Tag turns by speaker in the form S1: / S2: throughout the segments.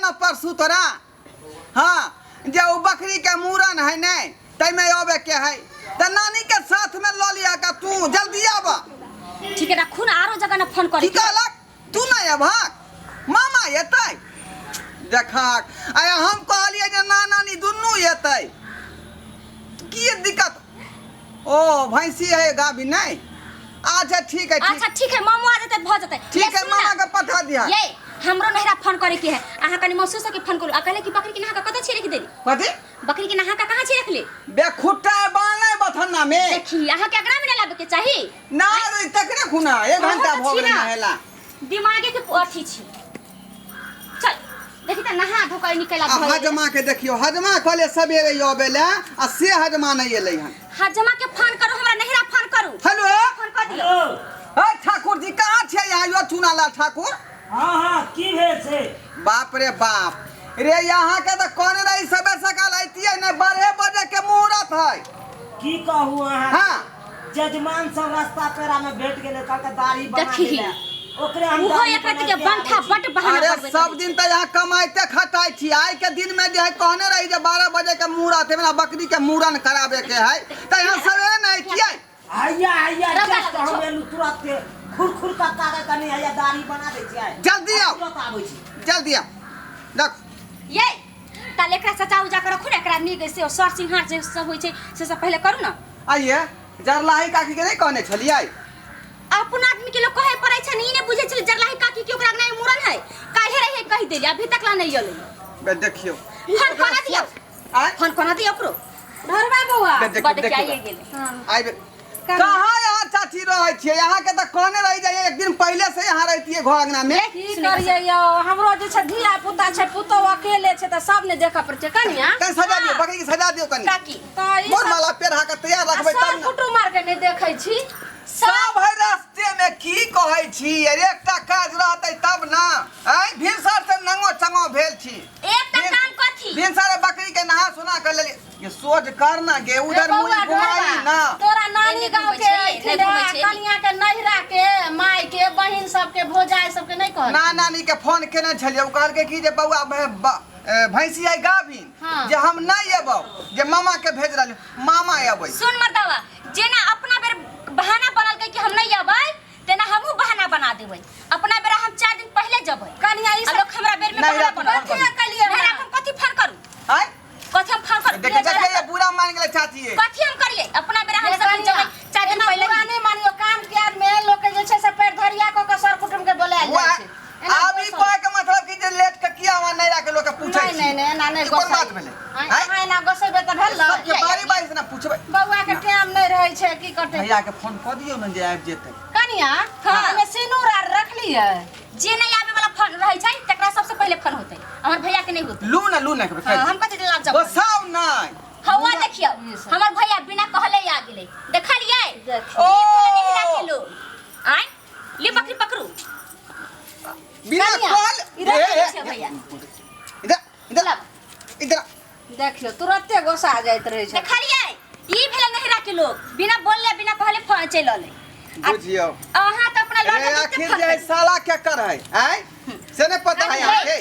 S1: न परसू तोरा। हाँ, जे ओ बकरी के मूड़न है नहीं तैमे अबे के है, त नानी के साथ में ल लिया का, तू जल्दी आब।
S2: ठीक है, रखू ना, आरो जगह ना फोन
S1: की
S2: करे।
S1: कहलक? तू नहीं अबहक, मामा एतै देखक। आय हम कहलियै जे ना नानी दुनू एतै, की दिक्कत? ओ भैंसी है गाभी नहीं? अच्छा ठीक है, ठीक।
S2: अच्छा ठीक है, मामू आ जतै भ जतै।
S1: ठीक
S2: ये
S1: है,
S2: सुन ना।
S1: मामा के पठा दिया।
S2: ये हमरो नहरा फोन करे के है, अहाँ कनी मौसी से के फोन करू आ कहले कि बकरी के नहा के कतऽ छी रख देली?
S1: कथी?
S2: बकरी के नहा के कहाँ छी रखले?
S1: बे खुट्टा बान्हले बथन्ना में।
S2: देखी, अहाँ के अगरा में ना लाबे के चाही।
S1: ना रे, तकरे खुना एक घंटा
S2: बहुत
S1: भ
S2: छी
S1: गेलै
S2: ना।
S1: नहेला।
S2: दिमागे के अथी छी। चल देखी त नहा धो के निकल
S1: आ हजमा के देखियो, हजमा कहले सवेरे अबे ले आ से हजमा नहीं एलै हन।
S2: हजमा के फोन करू, हमरा नहिरा फोन करू।
S1: हेलो,
S2: फोन कर दियो।
S3: हेलो।
S1: ए ठाकुर जी कहाँ छियै यहाँ यो चुनालाल ठाकुर?
S3: हाँ हाँ, की भेल छै?
S1: बाप रे बाप रे, यहाँ के तऽ कहने रही सबे सकाल अइतियै ने, 12 बजे के मुहूर्त है।
S3: की कहू अहाँ?
S1: हाँ।
S3: जजमान सब रास्ता पेरा में भेट गेलै, कहलकै दाढ़ी बना
S2: देखी।
S3: देला, ओकरे हम
S2: ओहो
S3: दाढ़ी
S2: एक रति के
S3: बनाइते
S2: बंठा
S3: आबै छी।
S2: बट बहाना
S1: अरे
S2: बनबैत
S1: सब
S2: रहै
S1: दिन
S2: छै।
S1: तऽ यहाँ कमाइते खटाइ छी, आइ के दिन में जे है कहने रही जे 12 बजे के मुहूर्त है, मेरा बकरी के मूड़न कराबे के है, तऽ यहाँ सवेरे नहीं अइतियै।
S3: हैया हैया,
S2: रौदा
S3: जस्ट
S2: लगै
S3: हम
S2: छौ।
S3: एलु तुरंत के खुर खुर कक्का के कनी हैया दाढ़ी बना दै छियै।
S1: जल्दी आउ।
S3: तुरंत आबै छी।
S1: जल्दी आउ, देख।
S2: ये ताले एकरा सजा उजा के रखू ने, एकरा नीक से सर सिंहार जे सब होइ छै से सब पहिले करू ने।
S1: आइए जरलाही काकी के नहीं कहने छलियै?
S2: अपन आदमी के लोग कहे पड़ै छै, ई नै बुझै छलै जरलाही काकी के ओकरा नहि मुड़न है, काल्हे रहे कहि देली, अभी तक ला नहीं एलै।
S1: बे देखियो।
S2: फोन कोना दियौ?
S1: आय?
S2: फोन कोना दियौ ओकरो?
S4: धरबा बौआ।
S1: बे देखियो,
S2: बड
S1: देखियो।
S2: आइए गेलै।
S4: हाँ।
S1: आइबे कहाँ यहाँ चाची रहै छियै? यहाँ के तऽ कहने रही जाइए एक दिन पहले से यहाँ रहतियै घर अंगना में।
S4: की करियै यौ, हमरो जे छै धिया पुता छै, पुतोह अकेले छै तऽ सब ने देखऽ पड़ै छै कनिया।
S1: कनि सजा दियौ बकरी के, सजा दियौ कनि।
S2: काकी
S4: तऽ ई
S1: मोर
S4: सब
S1: माला पेढ़ा के तैयार
S4: आ
S1: रखबै
S4: सर
S1: तब ने।
S4: कुटुम आर के नहि देखै छी।
S1: सब है रास्ते में, की कहै छी? अरे एकटा काज रहतै तब ना। आँय भिनसर से नंगो चंगो भेल छी।
S2: एकटा काम कथी?
S1: भिनसर बकरी के नहा सुना के लेली। ये सोच कर ना गे, उधर
S4: रे बौआ,
S1: मुड़ी घुमाई
S4: ढोरबा,
S1: ना।
S4: तोरा नानी
S2: एने
S4: गाँव
S2: घुमै
S4: के
S2: छै, एने
S4: अयथिन
S2: घुमै
S4: आ
S2: छै।
S4: कनिया के नैहरा के माय के बहिन सबके भौजाई सबके नहि कहल?
S1: ना नानी के फोन केने छलियै, ओ कहलकै कि जे बौआ भैंसी है गाभिन।
S4: हाँ।
S1: जे हम नहीं एबौ, जे मामा के भेज रहल, मामा एबै।
S2: सुन मर्दावा, जेना अपना बेर बहाना बनलकै कि हम नहीं अबै, तेना हमहूँ बहाना बना देबै। अपना बेरा हम 4 दिन पहिले जबै।
S4: कनिया ई
S2: आ
S4: सब
S2: लोग हमरा बेर में
S1: नहीं,
S2: बहाना
S1: रात में
S2: बनल।
S1: फोन
S4: कथी कलियै?
S2: नहिरा हम कथी फोन करू?
S1: आँय?
S2: कथी हम फोन करू?
S1: देख देख, ये बुरा मान गेलै चाची ये।
S2: कथी हम करियै? अपना बेरा हम
S4: ये
S2: सब दिन
S4: कनिया,
S2: जबै 4 दिन
S4: एना
S2: पहिले।
S4: बुरा नहि मानियौ, काम के आदमी लोक के जे छै से पैर धरिया कऽ के सर कुटुम के बोलायल जाइ
S1: वएह
S4: छै। एना
S1: आब ई
S4: गोसा-
S1: कहै के मतलब कि जे लेट के किया वहाँ नहीं राखे लोग के पूछै
S4: नहीं
S1: छी।
S4: नहीं नहीं, एना नहि
S1: ई कोन
S4: गोसाइ।
S1: बात भेलै?
S4: आँय,
S1: आँय?
S4: अहाँ एना गोसेबै तऽ भेल ने?
S1: सबके बारी बारी से ना पूछबै।
S4: बौआ के टाइम नहि रहै छै, की करतै?
S1: भैया के फोन कऽ दियौ ने जे आबि जेतै।
S4: कनिया,
S2: हाँ।
S4: हमे सिनूर आर रखलियै।
S2: जे नहीं आबे वाला फोन रहै छै तकरा सबसे पहिले फोन होतै, हमर भैया के नहीं होतै।
S1: लू ना, लू ना, एक बेर
S2: हाँ,
S1: कहि
S2: हम कथी लाग जब
S1: गोसाउ नहि।
S2: हवा देखियौ,
S4: ई सब।
S2: हमर भैया बिना कहले आ गेलै, देखलियै?
S4: देखियौ।
S2: ई भेलै नहिरा के लोग। आँय ली बकरी पकड़ू।
S1: बिना
S4: कनिया,
S1: कहल
S2: इधर
S1: ए, ए,
S2: छै भैया।
S1: इधर इधर
S2: लब।
S1: इधर।
S4: देखियौ तुरते गोसा जाइत रहै छै।
S2: देखलियै? ई भेलै नहिरा के लोग, बिना बोलले बिना कहले फोन चलि अलै।
S1: बुझियौ
S2: अहाँ तऽ अपना
S1: रे
S2: लड़का
S1: आखिर जे है साला के कर है आँय से नहीं पता है अहाँ के।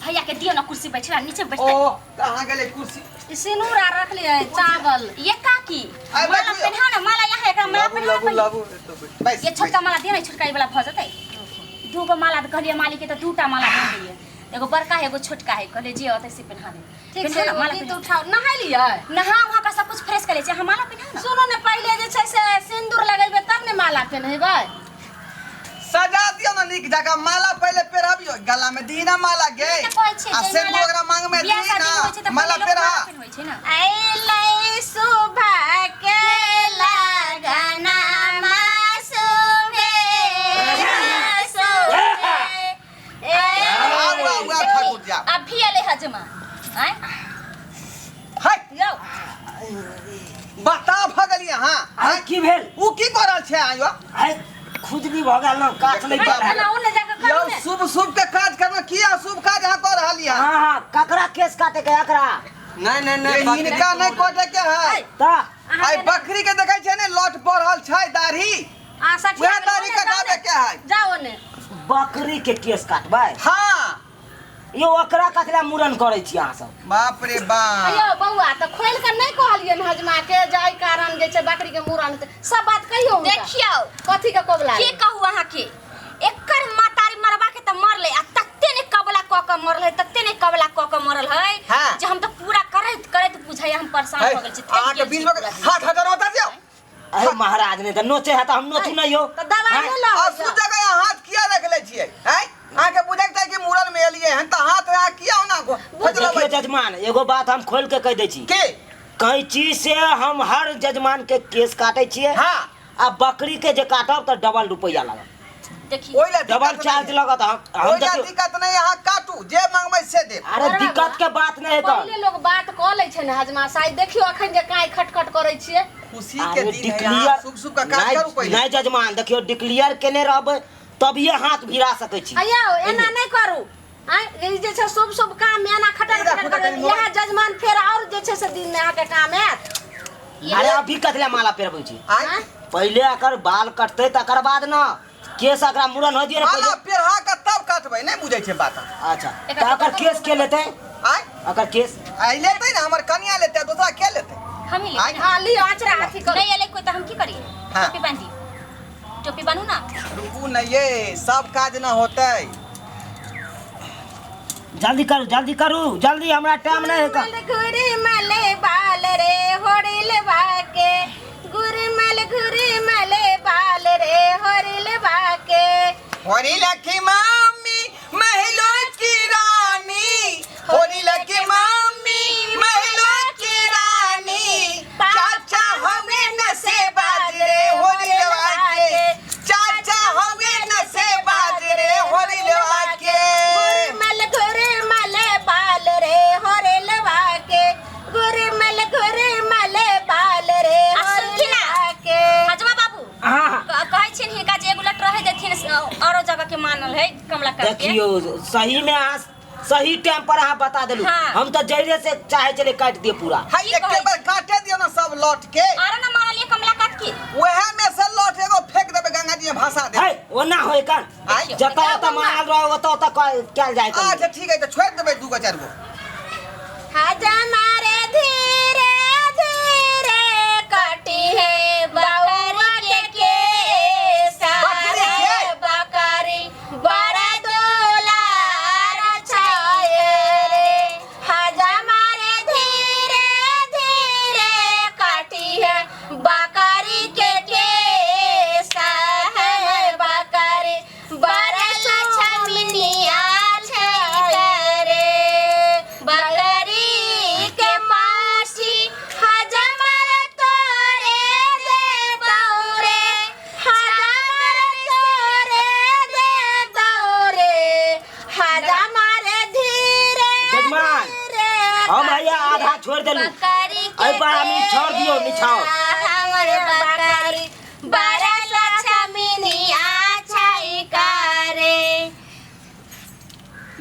S2: भैया के दियौ ना कुर्सी बैठला, नीचे
S1: ओ
S2: बैठतै।
S1: तऽ अहाँ गेलै कुर्सी।
S4: ई सिनूर आर रखलियै, चावल।
S2: ये काकी
S1: आइ
S2: माला
S1: बैठियौ।
S2: पेन्हाउ ना, माला यहाँ एकरा माला
S5: लाबू
S2: पेन्हाउ
S5: लाबू
S2: पहिले।
S5: लाबू एतऽ बैठ।
S1: बैस
S2: ये छोटका माला दियौ ने, छोटका ई वाला भऽ जेतै। दूगो माला तऽ कहलियै मालिक के, तऽ दूटा माला दे दियै, एगो बड़का है एगो छोटका है, कहलियै जे अतै से पेन्हा देब।
S4: ठीक
S2: पेन्हा
S4: छै,
S2: ना,
S4: एगो
S2: माला
S4: गीत
S2: पेन्हा।
S4: उठाउ। नहेलियै?
S2: नहा उहा के सब कुछ फ्रेश कर लै छियै, अहाँ माला पेन्हाउ ना।
S4: सुनू ने, पहिले जे छै से सिन्दूर लगेबै तब ने माला पेन्हेबै।
S1: सजा दियौ ने नीक जकाँ, माला पहिले पेरहबियौ, गला में दी ना माला गे।
S2: ई तऽ कहै छियै,
S1: आ
S2: जे
S1: सिन्दूर
S2: माला
S1: ओकरा मांग में
S2: बियाह
S1: दी
S2: शादी
S1: ना
S2: होइ छै तऽ
S1: माला
S2: पहिले लोक
S1: पेरहा।
S2: माला पेन्हबै छै ना।
S4: अइलै सुबह के लगना मासूमे सुबह।
S1: आउ आउ आउ ठाकुर जी आउ।
S2: अभी एलै हजमा। आँय
S1: हाय
S2: यौ,
S1: बता भऽ गेलियै अहाँ।
S3: आइ की भेल?
S1: उ की कऽ रहल छै अहाँ यौ?
S3: आइ खुजली भऽ गेल ने, काट नहि
S1: देखियौ।
S3: पड़ल।
S4: एना ओने जाके
S1: यौ
S4: करू ने।
S1: शुभ शुभ के काज करना, की अशुभ काज अहाँ कऽ रहलियै?
S3: हाँ हाँ, ककरा केस काटे के एकरा?
S5: नहीं नहीं
S1: ये
S5: नहीं,
S1: हिनका नहि कटे के है।
S3: तऽ
S1: आइ बकरी के देखै छै ने लट बढ़ल छै दाढ़ी,
S4: आ सठिया
S1: वएह
S4: गेल,
S1: दाढ़ी
S4: ओने जाउ
S1: कटाबे
S4: ने।
S1: के है।
S4: जाउ ओने।
S3: बकरी के केस काटबै?
S1: हाँ।
S3: यो ओकरा कथला मुड़न करै छी अहाँ सब?
S1: बाप रे बाप।
S4: अयो बौआ, तऽ खोलि कऽ नहि कहलियनि हजमा के जे एहि कारण जे छै बकरी के मुड़न हेतै। सब बात कहियौ हुनका।
S2: देखियौ
S4: कथी के कबुला
S2: की
S4: रहै?
S2: कहू अहाँके, एकर महतारी मरबा के तऽ मरलै आ तते ने कबला कऽ के मरल है, तते ने कबला कऽ के मरल है
S1: हाँ।
S2: जे हम तऽ पूरा करैत करैत बुझाइया हम परेशान
S1: है,
S2: भऽ गेल छी, थाकि
S1: अहाँके
S2: गेल
S1: बीच
S2: छी
S1: में
S2: पूरा दिन।
S1: हाथ हटा होता जाओ।
S3: अरे महाराज, नहि तऽ नोचे है तऽ हम नोचू नहि यौ।
S4: तऽ दबाइ
S3: आँय?
S4: नहि लऽ
S1: असु जगह अहाँ हाथ किया रख ले छियै? हैं, अहाँके बुझैके चाही कि मुड़न में एलियै हन तऽ हाथ अहाँ किया ओना
S3: देखियौ
S1: खोजलबै?
S3: जजमान, एगो बात हम खोलि के कहि दै छी।
S1: की?
S3: कैंची से हम हर जजमान के केस काटै छियै।
S1: हाँ।
S3: आ बकरी के जे काटब तऽ डबल रुपैआ लागत।
S2: देखियौ
S1: ओहि लए
S3: डबल
S1: दिक्कत
S3: चार्ज
S1: नहीं है।
S3: लगत। हम
S1: ओहि लए
S3: देखियौ
S1: दिक्कत नहीं, अहाँ काटू, जे मंगबै से देब।
S3: अरे दिक्कत के बात नहीं है।
S4: पहिले लोग बात कऽ लै छै ने हजमा साई, देखियौ अखन जे काँय खटखट करै छियै।
S1: खुशी के
S3: अरे
S1: दिन है,
S3: डिक्लियर
S1: अहाँ शुभ शुभ का काज करू पहिले।
S3: नहीं जजमान, देखियौ डिक्लियर केने रहबै तभिए हाथ भिड़ा सकै छी।
S4: अयौ एना नहि करू, आँय, ई जे छै शुभ शुभ काम मे एना खटर
S1: ई राखू
S4: खटर
S1: तऽ
S4: करू,
S1: कनि मोबाइल।
S4: इएह जजमान फेर आओर जे छै से दिन मे अहाँके काम आयत।
S3: अरे अभी कथला माला पेरबै छी?
S1: आँय?
S4: आँय?
S3: पहिले अकर बाल कटतै तकर बाद न केस अकरा मुड़न हो दियो ने
S1: माला
S3: पहिले।
S1: पेरहा के तब काटबै, नहि बुझै छै बात अहाँ।
S3: अच्छा, तऽ अकर केस के लेतै?
S1: आँय?
S3: अकर केस
S1: आइ लेतै ने हमर कनिया लेतै, दोसरा के लेतै?
S2: हम ही लेबै
S1: आँय?
S2: ने।
S4: हँ लिअ, अचरा अथी करू।
S2: नहि एलै कोइ तऽ हम की करियै?
S1: हाँ।
S2: टोपी बान्हि दियौ, टोपी बान्हू ना।
S1: रुकू ने ये, सब काज न होतै।
S3: जल्दी करू, जल्दी करू, जल्दी, हमरा टाइम नहीं है।
S4: गुरी मले बाल रे होरिल बाके, गुरमल घुरी मले बाल रे होरिल बाके।
S1: होरी लकी मामी महलों की रानी, होरी लकी मामी महलों की रानी, चाचा हमें नशे बाज रे होरी लवा के, चाचा हमें नशे बाज रे होरी लवा के।
S4: गुरमल घुरमल बाल रे होरिल बाके, गुरमल घुरमल बाल रे
S2: आ सुनथिन ना?
S4: होरिल बाके।
S2: हजमा बाबू,
S3: हाँ।
S2: कहै छियनि हिनका जे एगो लट रहै देथिन, औरो जगह के मानल है कमला काट के।
S3: देखियौ, सही में अहाँ सही टाइम पर अहाँ बता देलू।
S2: हाँ।
S3: हम तऽ जड़े से चाहे चले काटि दिए पूरा।
S1: हाय,
S2: की
S1: एके
S2: कहै
S1: बार काटे दियो ना सब लौट के।
S2: आरो ना मानल ये कमला काट के।
S1: वएह में से लौट एगो फेंक देबै, गंगा जी में भासा देबै।
S3: है ओना होय कन
S1: आँय?
S3: जतऽ ओतऽ मानल रहो ओतऽ ओतऽ कयल जाय कन।
S1: अच्छा ठीक है, तऽ छोड़ि देबै दूगो चारि गो।
S4: हजमा रे धीरे धीरे कटी है
S2: बकरी के केस
S1: बकरी के?
S4: बकरी बड़ा दुलार छाए रे, हजमा रे धीरे धीरे कटी है बकरी के केस है, बकरी बड़ा छमिनिया छै रे, बकरी के मासी हजमर तोरे देतौ रे, हजमर तोरे देतौ रे, हजमर धीरे
S3: जजमान,
S4: धीरे
S3: हम हैया आधा छोड़ि देलू।
S2: बकरी के
S3: एहि पर हम ई छोड़ दियौ निछाओ।
S2: हमर बकरी बड़ा छमिनिया छै करे।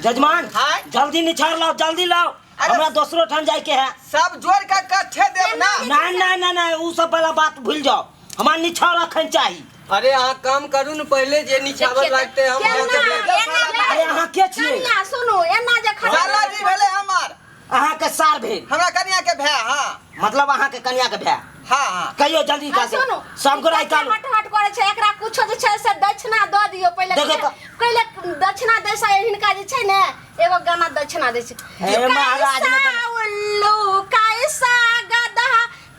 S3: जजमान,
S1: हाँ?
S3: जल्दी निछाड़ लाओ, जल्दी लाओ,
S1: अरे
S3: हमरा दोसरो ठाम जाय के है।
S1: सब जोड़ के कट्ठे देब ना?
S3: ना ना ना ना, उ सब वाला बात भूल जाओ, हमार निछाड़ अखन चाही।
S5: अरे अहाँ काम करू ने पहिले, जे निछावर
S2: देखिए तऽ-
S5: लागते हम अहाँके देब।
S3: अरे अहाँ के छियै?
S4: कनिया सुनू, एना जे खड़ा
S1: साला जी भेलै हमर।
S3: अहाँ के सार भेल?
S1: हमरा कनिया के भाय। हाँ।
S3: मतलब अहाँ के कनिया के भाय?
S1: हाँ हाँ।
S3: कहियो जल्दी
S4: हाँ,
S3: का से
S4: सुनू,
S3: सब गोरा निकालू।
S4: हट हट करै छै, एकरा कुछो जे छै से दक्षिणा दऽ दियौ पहिले।
S3: देखो तऽ-
S4: पहिले दक्षिणा दै से हिनका जे छै ने एगो गाना दक्षिणा दै छै।
S3: हे महाराज, ने तऽ-
S4: कैसा उल्लू कैसा गधा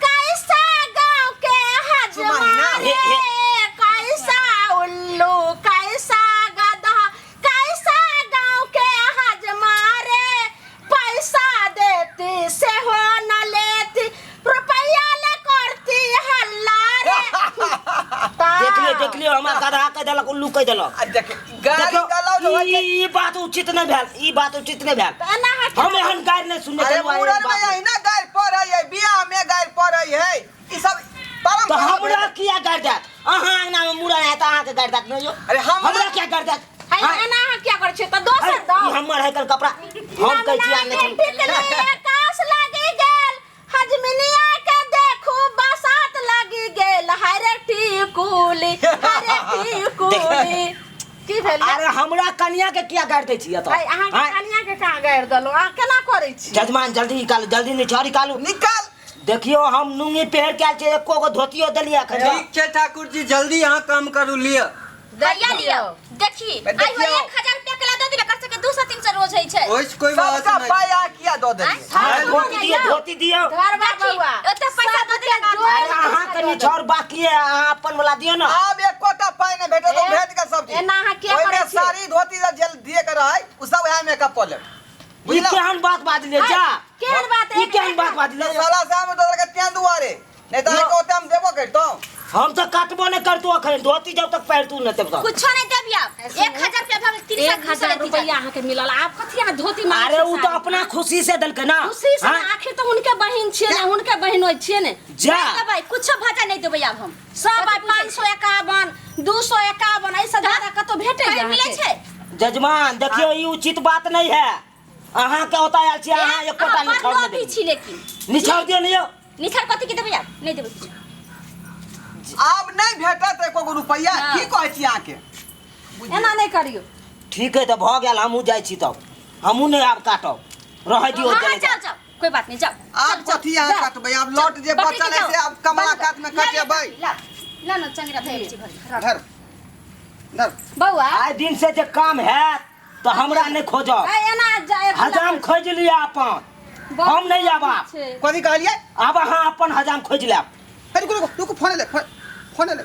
S4: कैसा गाँव के हजमा
S1: सुमाही ना।
S4: रे, कैसा उल्लू कैसा गधा कैसा गाँव के हजमा रे, पैसा देती से हो न लेती, रुपया ले करती हल्ला रे।
S3: देख लियो, देख लियो, हमरा गधा कहि देलक, उल्लू कहि देलक।
S1: आ देख, गाली
S3: देखियौ,
S1: गलौज होइ छै।
S3: ई बात उचित नहि भेल, ई बात उचित नहि भेल।
S4: तऽ एना अहाँ
S3: हम एहन गारि नहि सुनने
S1: अरे
S3: छलहुँ, एहन
S1: मुड़न में
S3: बात।
S1: अहिना गारि पड़ै है, बियाह में गारि पड़ै है, ई सब
S3: तऽ
S1: परंपरा
S3: हमरा
S1: भेलै।
S3: किया गारि देत? अहाँ अंगना में मुड़न हैत अहाँके गारि देत नहि यौ?
S1: अरे हमरा-
S3: हमरा किया गारि देत?
S4: है,
S3: हाँ?
S4: एना अहाँ किया करै छियै? तऽ दोसर
S3: है,
S4: दौ।
S3: ई हमर है कल कपड़ा, हम कहै छी आने छलहुँ।
S4: टिकली आकाश लागि गेल, हजमिनिया के देखू बसात लागि गेल, हरे टिकुली हरे टिकुली। की भेल
S3: अरे हमरा कनिया के किया गारि दै छी एतऽ?
S4: आइ अहाँके
S3: आँय?
S4: कनिया के कहाँ गारि देलहुँ अहाँ केना करै छी
S3: जजमान जल्दी निकालू जल्दी निछाड़ निकालू
S1: निकाल
S3: देखियो हम नुंगी पहिर के आयल छियै एको गो धोतियो देलियै एखन तक।
S5: ठीक छै ठाकुर जी जल्दी अहाँ काम करू लिअ
S2: भैया लियो देखी
S1: देखियौ।
S2: आइ 1000 रुपया के ला दे दिले कर सके 200 300 रोज होइ छै
S5: ओहिसँ कोई बात
S1: सबटा
S5: नहि
S1: पाइ अहाँ किया दऽ देलियै
S3: अरे धोती दियौ धोती दियौ
S4: धरबा
S2: देखी
S4: बौआ
S2: ओते पैसा दऽ दिले
S3: अरे अहाँ के निछाड़ बाकी है अहाँ अपन वाला दियौ ना
S1: आब एकोटा पाइ नहि भेटत ओ भेट के सब चीज
S4: एना अहाँ किया
S1: ओहिमे
S4: करै छियै?
S1: साड़ी धोती सब जे दिए के रहै उ सब वएह मेकअप कऽ लेब
S3: ई
S1: बुझलहुँ
S3: केहन बात बाजलियै जा
S4: केहन बात
S3: ई केहन बात बाजलियै
S1: साला से हम दोसर के तें दुआरे नहि तऽ अहाँके ओते हम देबो करितहुँ
S3: हम तऽ काटबो नहि करतू अखन धोती जब तक पहिरतू नहि तब तक
S2: कुछो नहीं देबी आप 1000 रुपया भऽ गेल 300
S4: 1000 रुपया अहाँके मिलल आब कथी अहाँ धोती मांगै
S3: अरे
S4: छियै
S3: उ तऽ
S4: साड़ी?
S3: अपना खुशी से देलकै ना
S4: खुशी से
S3: हाँ?
S4: ने, आखिर तऽ हुनके बहिन छियै ने हुनके बहिन होइ छियै ने
S3: जा
S2: नहीं देबै कुछो भाजा नहीं देबै आब हम
S4: सब आइ 551 251 एहिसँ ज्यादा कतौ भेटै
S2: कहीं मिलै छै
S3: जजमान देखियौ ई उचित बात नहीं है अहाँ के ओतऽ आयल छी अहाँ एकोटा
S2: अहाँ बड़
S3: निछाड़ नहि
S2: लोभी
S3: देबै
S2: छी लेकिन
S3: निछाड़ दियौ ने यौ
S2: निछाड़ कथी के देबै आब नहीं देबै किछु
S1: आब नहि भेटत एको गो रुपैआ
S2: हाँ।
S1: की कहै छी अहाँके
S4: एना नहि करियौ
S3: ठीक है तऽ भऽ गेल हमहूँ जाइ छी तब हमहूँ नहि आब काटब रहै दियौ
S2: हाँ हाँ
S3: चले
S2: जाओ
S3: जाउ।
S2: जाओ कोई बात नहीं जाओ
S1: आब कथी अहाँ काटबै आब लौट जे
S2: बकरी
S1: बचल
S2: के
S1: है से
S2: जाओ।
S1: आब कमला कात में कटेबै
S2: ला ला ना चंगरा भेल छी घर
S1: धर धर
S4: बौआ
S3: आइ दिन से जे काम हैत तऽ हमरा नहि खोजब
S4: आइ एना जाय
S3: हजाम खोजि लिअ अपन हम नहि आब आब
S4: छै
S1: कथी कहलियै
S3: आब अहाँ अपन हजाम खोजि लेब
S1: हे रुकू रुकू रुकू फोन एलै फोन फोन एलै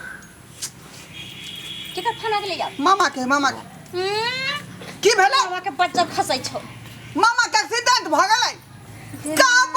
S2: केकर फोन आ गेलै आब
S1: मामा के मामा के
S2: हम्म,
S1: की भेलै
S2: मामा के बच्चा खसै छौ
S1: मामा के एक्सीडेंट भऽ गेलै कहाँ